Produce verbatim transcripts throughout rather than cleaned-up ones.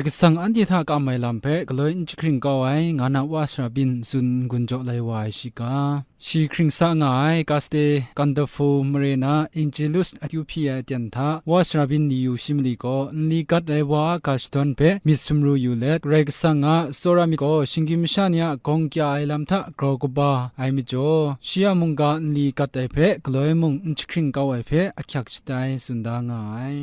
Karai Kasang anhte hta kam ai lam hpe galoi n jahkring kau ai, nga na Wa Sara Byin tsun n-gun jaw lai wa ai shiga. Shi hkring sa nga ai Kaste Gandapho mare na Angelus akyu hpyi ai aten hta Wa Sara Byin Liyu Shi Mali gaw nli gat ai wa a ga shadawn hpe myit sumru yu let, Karai Kasang a tsawra myit gaw shinggyim masha ni a gawng kya ai lam hta grau kaba ai majaw, shi a mungga nli gat ai hpe galoi mung n jahkring kau ai hpe ahkyak shatai tsun da nga ai.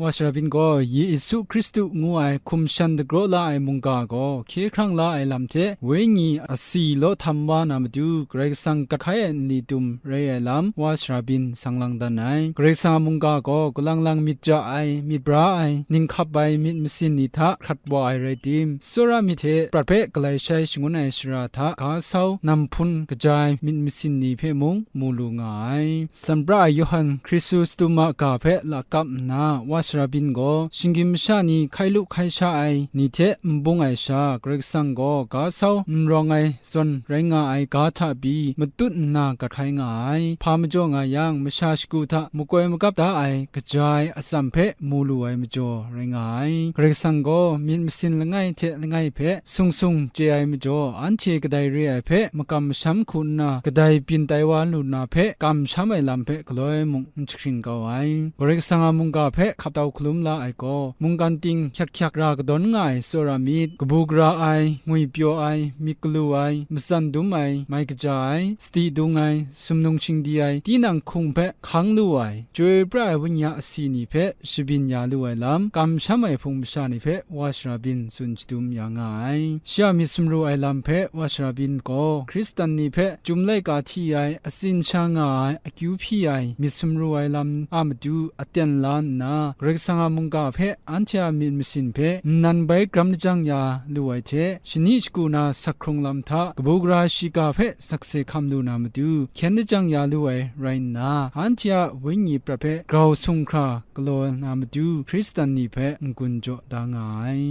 Wa Sara Byin gaw Yesu Hkristu ngu ai hkum shan dagraw la ai mungga gaw hkye hkrang la ai lam hte, wenyi asi law htam wa na matu, Karai Kasang gat hkai ai nli tum rai ai lam, Wa Sara Byin sang lang dan ai. Karai Kasang a mungga gaw galang lang myit ja ai, myit bra ai, ninghkap ai myit masin ni hta hkrat wa ai rai tim, tsawra myit hte prat hpe galai shai shangun ai shara hta ga sau nam hpun kaja ai myit masin ni hpe mung mu lu nga ai. Sanpra ai Yawhan Hkrisostum a ga hpe lakap nna, Wa Sara Byin gaw shinggyim masha ni hkai lu hkai sha ai ni hte n bung ai sha, Karai Kasang gaw ga sau n rawng ai zawn rai nga ai ga hta pyi matut nna gat hkai nga ai. Hpa majaw nga yang, masha shagu hta makoi magap da ai kaja ai atsam hpe mu lu ai majaw rai nga ai. Karai Kasang gaw myit masin langai hte langai hpe sung sung chye ai majaw, anhte kadai re ai hpe makam masham hku nna kadai byin tai wa lu na hpe kamsham ai lam hpe galoi mung n jahkring kau ai. Karai Kasang a mungga hpe hkap tau hkalum la ai gaw, mungkan ting hkyak hkyak ra kadawn nga ai tsawra myit, kabu gara ai, ngwipyaw ai, myit galu ai, matsan dum ai, mai kaja ai, sadi dung ai, sumnung shingdi ai, tinang hkung hpe hkang lu ai, chyoi pra ai Wenyi a asi ni hpe shabyin ya lu ai lam, kamsham ai hpung masha ni hpe Wa Sara Byin tsun shadum ya nga ai. Shi a myit sumru ai lam hpe Wa Sara Byin gaw Hkristan ni hpe Chyum laika hti ai, atsin sha nga ai, akyu hpyi ai, myit sumru ai lam a matu aten la nna, Karai Kasang a mungga hpe anhte a myit masin hpe nnan bai gram lajang ya lu ai hte, shani shagu na sak hkrung lam hta kabu gara shiga hpe sakse hkam lu na matu hkyen lajang ya lu ai rai nna, anhte a wenyi prat hpe grau sung hkra galaw na matu Hkristan ni hpe n-gun jaw da nga ai.